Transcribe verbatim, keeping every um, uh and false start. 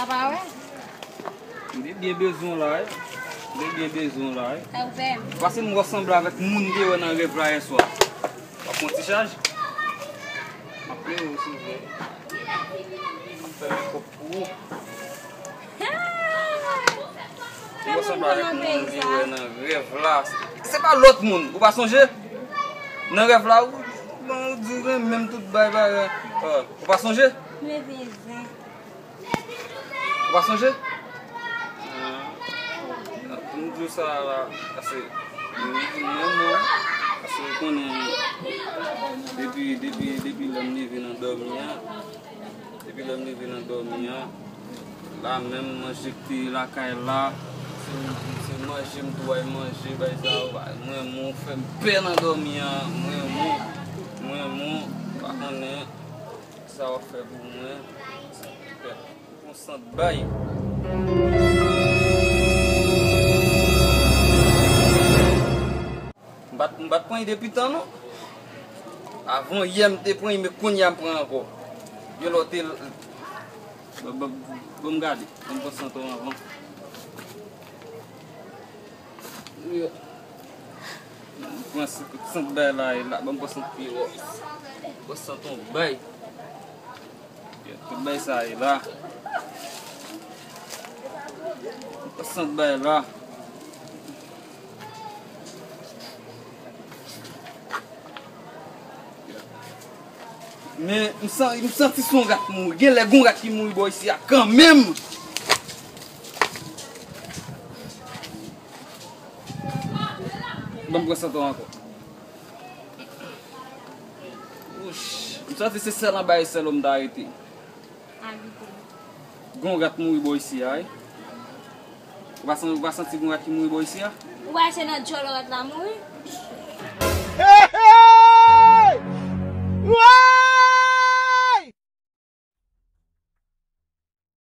Pa wè? M te byen bezwen w la, wi. M te byen bezwen w la, wi. Sa ou fè? Pase m wè w sanble avèk moun m te wè nan rèv la yèswa. W ap pran ti chaj? M ap peye w, silvouplè. M ap fè mekòp pou ou. M wè w sanble avèk moun m te wè nan rèv la. Se pa lòt moun, ou pa sonje? Nan rèv la, ou, bon, ou di renmen m tout bay bagay. Ou pa sonje? Men vezin. Ou pa sonje? Ah, pou m di w sa la, pase, m renmen w, pase ou konnen, depi, depi, depi lè m leve nan dòmi an, depi lè m leve nan dòmi an, la menm manje k te lakay la, se, se manje m tou al manje, bay sa yo, m renmen w, fè m pè nan dòmi an, m renmen w, m renmen w, pa konnen. Sa w ap fè pou mwen? Ou konsan bay. M pa t, m pa t pran depi tan non. Avan yè m te pran, men kounye a m pran ankò. Gen lè w te, ban, ban, ban m gade. Ban m pran san ton avan. Pran sant bay la, e la, ban m pran sant pi wo. Pran sant on bay. Tout bay sa e la. Pran sant bay la. Men, m san-, m santi se yon rat mouri. Gen lè gon rat ki mouri bò isi a kanmenm. Ban m pran santo ankò. Wouch, m santi se sèl anba e sèl ou m ta rete. Abite. Gon rat mouri bò isi a, wi. Ou pa san-, ou pa santi gon rat ki mouri bò isi a? Ou pa se nan djòl rat la mouri?